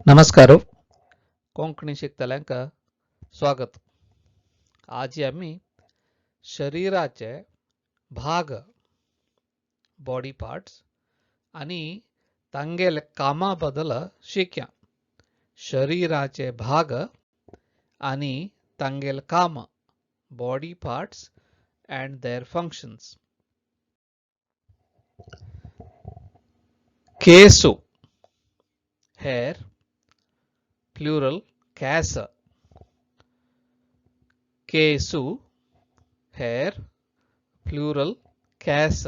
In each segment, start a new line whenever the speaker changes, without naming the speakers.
नमस्कार, कोंकणी शिकतल्यांक स्वागत. आज आमी शरीराचे भाग, बॉडी पार्ट्स आनी तांगेले कामा बद्दल शिकया. शरीराचे भाग आनी तांगेले काम, body parts and their functions. Kesu, hair, plural केस. केसु, hair, plural केस.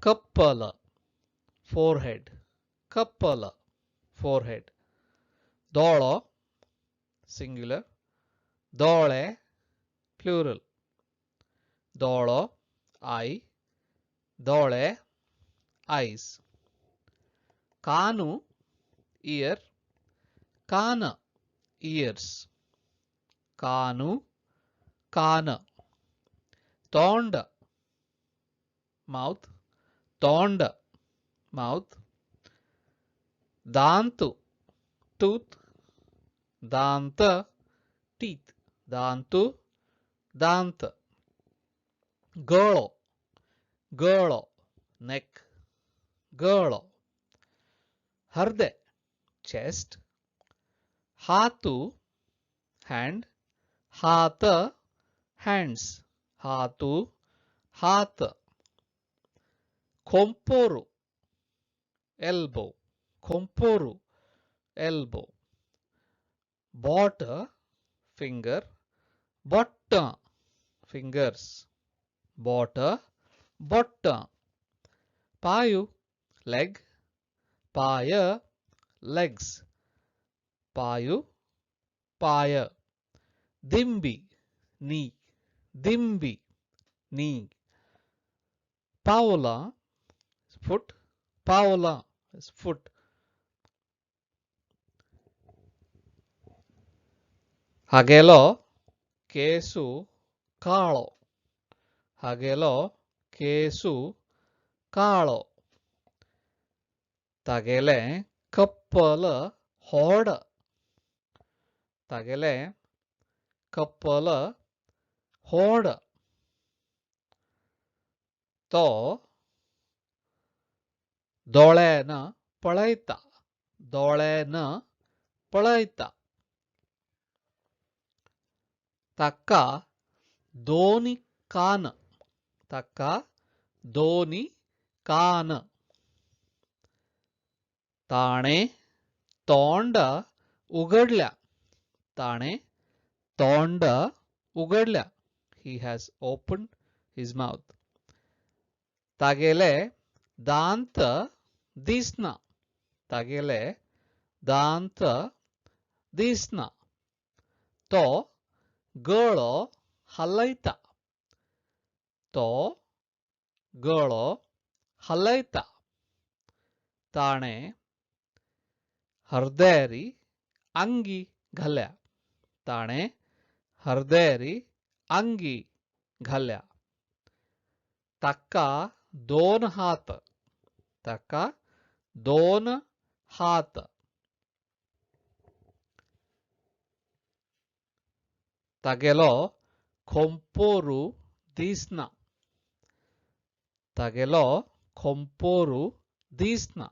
कप्पल, forehead, कप्पल, forehead. दोळो, singular, दोळे, plural. दोळो, eye, दोळे, eyes. कानु, ear, कान, ears. कानु, कान. तोंड, mouth, तोंड, mouth. दांतु, tooth, दांत, teeth. दांतु, दांत. गळो, गळो, neck, गळो. हर्दे, chest. हातु, hand, हात, hands. हातु, हात. खोंपोरु, elbow, खोंपोरु, elbow. बोट, finger, बोट, fingers. बोट, बोट. पायु, leg, पाय, legs. पायु, पाय. दिंबी, knee, दिंबी, knee. पावला, foot, पावला is foot. हागेलो केसु काळो, हागेलो केसु काळो. तागेले कप्पल होड, तागेले कप्पल होड. तो दोळ्यान पळयता, दोळ्यान पळयता. ताका दोनी कान, ताका दोनी कान. ताणे तोंड उगडल्या, ताणे तोंड उगडल्या. He has opened his mouth. तागेले दांत दिसना, तागेले दांत दिसना. तो गळो हालयता, तो गळो हालयता. ताणे हरदेरी अंगी घाल्या, ताणे हरदेरी अंगी घाल्या. ताका दोन हात, ताका दोन हात. तागेलो खोंपोरू दिसना, तागेलो खोंपोरू दिसना.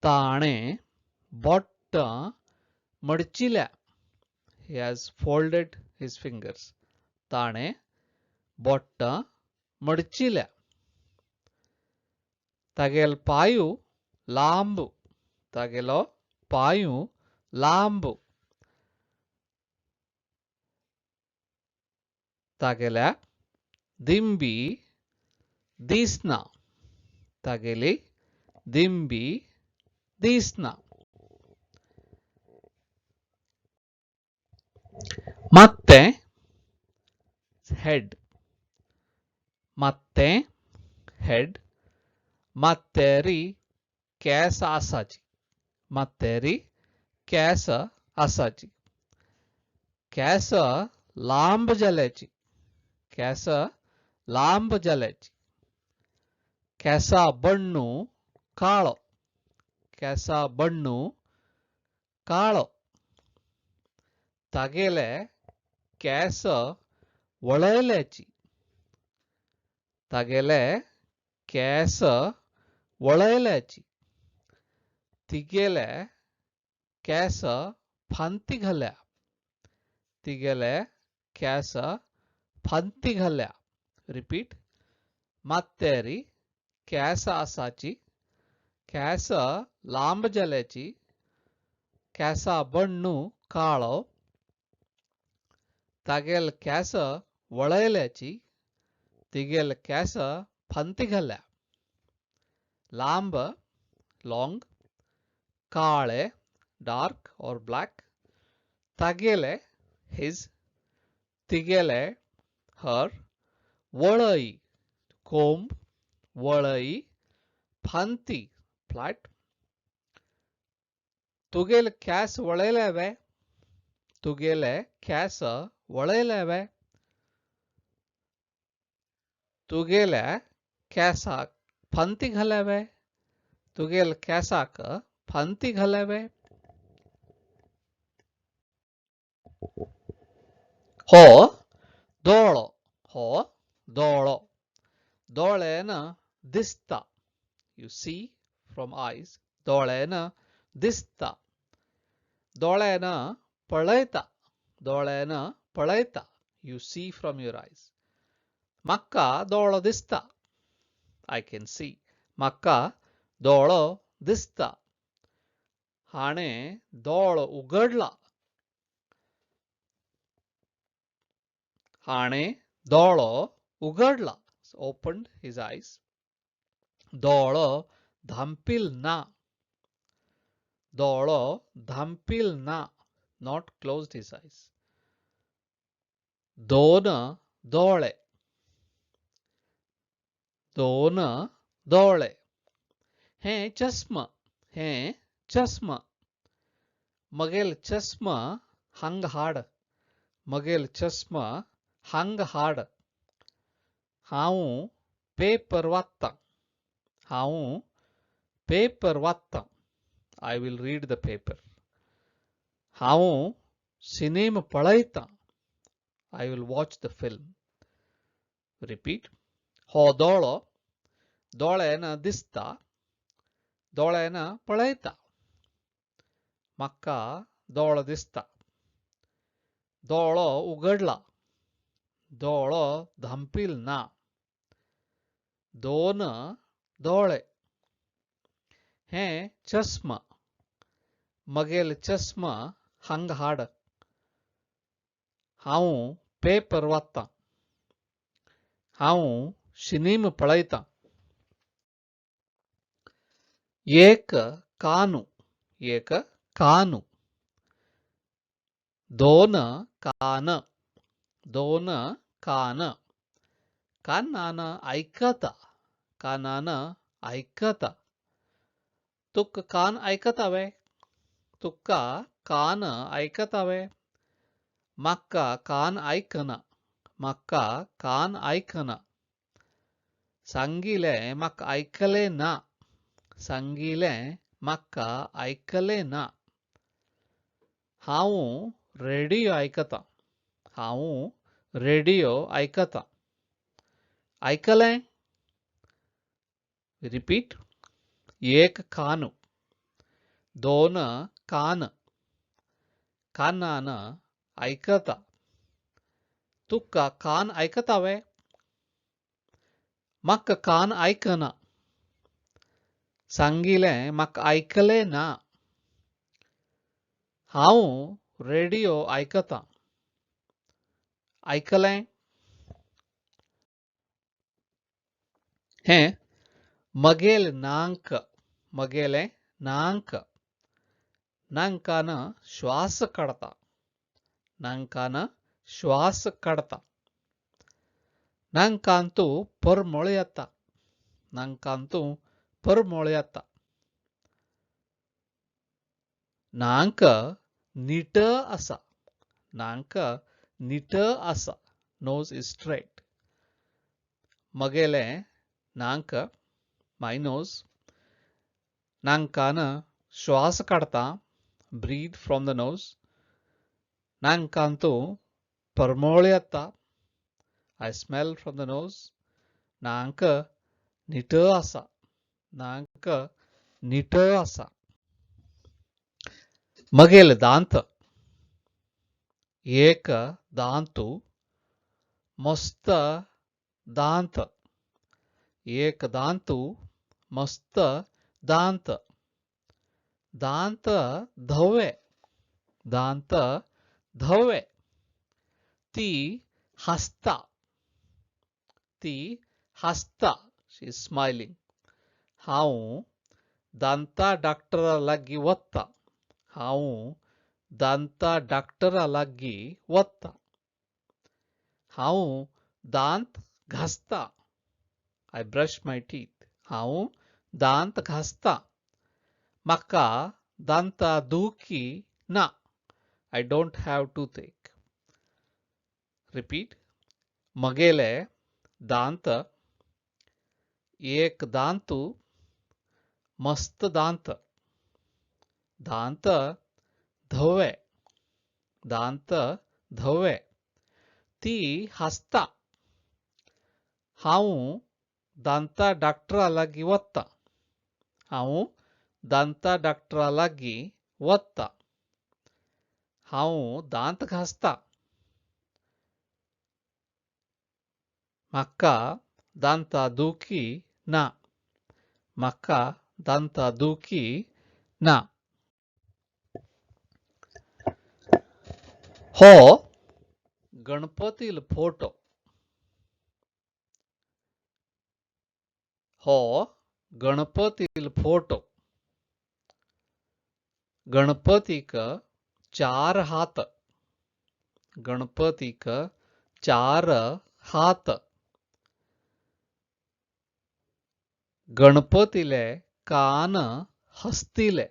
ताणे बोटां मडचिल्या, he has folded his fingers. ताणे बोटां मडचिल्या. तागेलो पायु लांब, तागेलो पायु लांब. तागेल्या दिंबी दिसना, तागेली दिंबी दिसना. मात्ते, हेड, मात्ते, हेड. मात्तेरी केस आसाची, मात्तेरी केस आसाची. केस लांब जाल्याची, केस लांब जाल्याची. केसा बण्णू काळो, केसा बण्णू काळो. तागेले केस वळयल्याची. तागेले केस वळयल्याची. तिगेले केस फांती घाल्या. तिगेले केस फांती घाल्या. रिपीट. मात्तेरी केस आसाची. केस लांब जाल्याची. केसा बण्णू काळो. तागेल केस वळयल्याची. तिगेल केस फांती घाल्या. लांब long, Kale dark or black, तागेले his, तिगेले हर, वळय कोंब, वळय फांती फ्लॅट. तुगेल केस वळयले वे? तुगेले केस वळयले वे? तुगेले केसाक फांती घाल्या वे? तुगेल केसाक फांती घाल्या वे? हो दोळो. हो दोळो. दोळ्यान दिसता. You see from eyes. दोळ्यान दिसता. दोळ्यान पळयता. दोळ्यान पळयता. You see from your eyes. म्हाका दोळो दिसता. I can see. म्हाका दोळो दिसता. हाणें दोळो उगडला. हाणें दोळो उगडला. Opened his eyes. दोळो धांपिल ना. दोळो धांपिल ना. Not closed his eyes. दोन दोळे. दोन दोळे. हें चश्मा. हें चश्मा. मगेल चश्मा हांग हाड. मगेल चश्मा हांग हाड. हांव पेपर वाचतां. हांव पेपर वाचतां. I will read the paper. हांव सिनेमा पळयतां. I will watch the film. Repeat. हो दोळो दोळ्यान दिसता. दोळ्यान पळयता. म्हाका दोळो दिसता. दोळो उगडला. दोळो धांपिल ना. दोन दोळे. हें चश्मा. मगेल चश्मा हांग हाड. हांव पेपर वाचतां. हांव सिनेमा पळयतां. एक कानू. एक कानू. दोन कान. दोन कान. कानान आयकता. कानान आयकता. तुका कान आयकता वे? तुका कान आयकता वे? म्हाका कान आयकना. म्हाका कान आयकना. सांगिलें म्हाका आयकलें ना. सांगिलें म्हाका आयकलें ना. हांव रेडियो आयकतां. हांव रेडियो आयकतां. आयकलें? रिपीट. एक कानू. दोन कान. कानान आयकता. तुका कान आयकता वे? म्हाका कान आयकना. सांगिलें म्हाका आयकलें ना. हांव रेडियो आयकतां. आयकलें? हें मगेल नांक. मगेलें नांक. नांकान श्वास काडता. नांकान श्वास काडता. नांकांतू परमळ येता. नांकांतू परमळ येता. नांक नीट आसा. नांक नीट आसा. Nose is straight. मगेलें नांक, my nose. नांकान श्वास काडटा, ब्रीद फ्रॉम the nose. नाकांतू परमळ येता, I smell from the nose. नाक नितळ आसा, नाक नितळ आसा. मगेले दांत, एक दांतू मस्त दांत, एक दांतू मस्त दांत. दांत धवे, दांत धवे. ती हासता, ती हासता, शी is smiling. हांव दांता डाक्टरा लागीं वता, हांव दांता डाक्टरा लागीं वता. हांव दांत घासता, I brush my teeth. हांव दांत घासता. म्हाका दांता दुखी ना, I don't have toothache. Repeat. मगेले दांत, एक दांतू मस्त दांत, दांत धवे, दांत धवे. ती हासता, हांव दांता डाक्टरा लागीं वता, हांव दांता डाक्टरा लागीं वता. हांव दांत घासता, म्हाका दांता दुखी ना, म्हाका दांता दुखी ना. हो गणपतील फोटो, हो गणपतील फोटो. गणपतीक चार हात, गणपतीक चार हात. गणपतीले कान हस्तीले,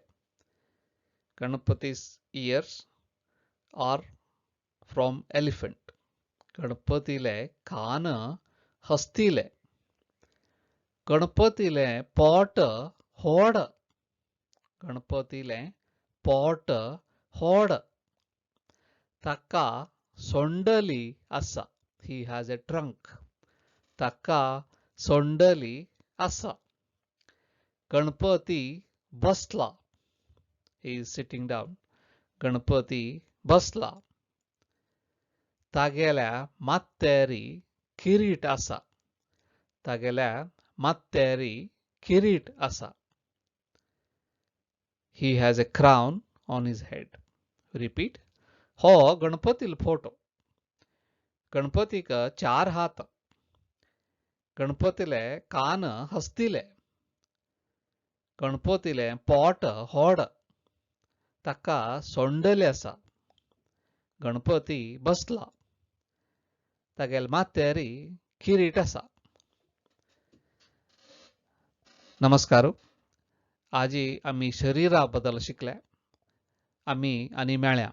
Ganapati's ears are from elephant. गणपतीले कान हस्तीले. गणपतीले पोट होड, गणपतीले पोट होड. ताका सोंडली आसा, he has a trunk. ताका सोंडली आसा. गणपती बसला, he is sitting down. Ganpati बसला. तागेल्या माथ्यारी किरीट आसा, तागेल्या माथ्यारी किरीट आसा. He has a crown on his head. Repeat. हो गणपतील फोटो. गणपतीक चार हात, गणपतीले कान हस्तीले, गणपतीले पोट होड, ताका सोंडले आसा. गणपती बसला, तागेल्या माथ्यारी किरीट आसा. नमस्कार. आजी आमी शरीरा बद्दल शिकले. आमी आनी मेळ्या.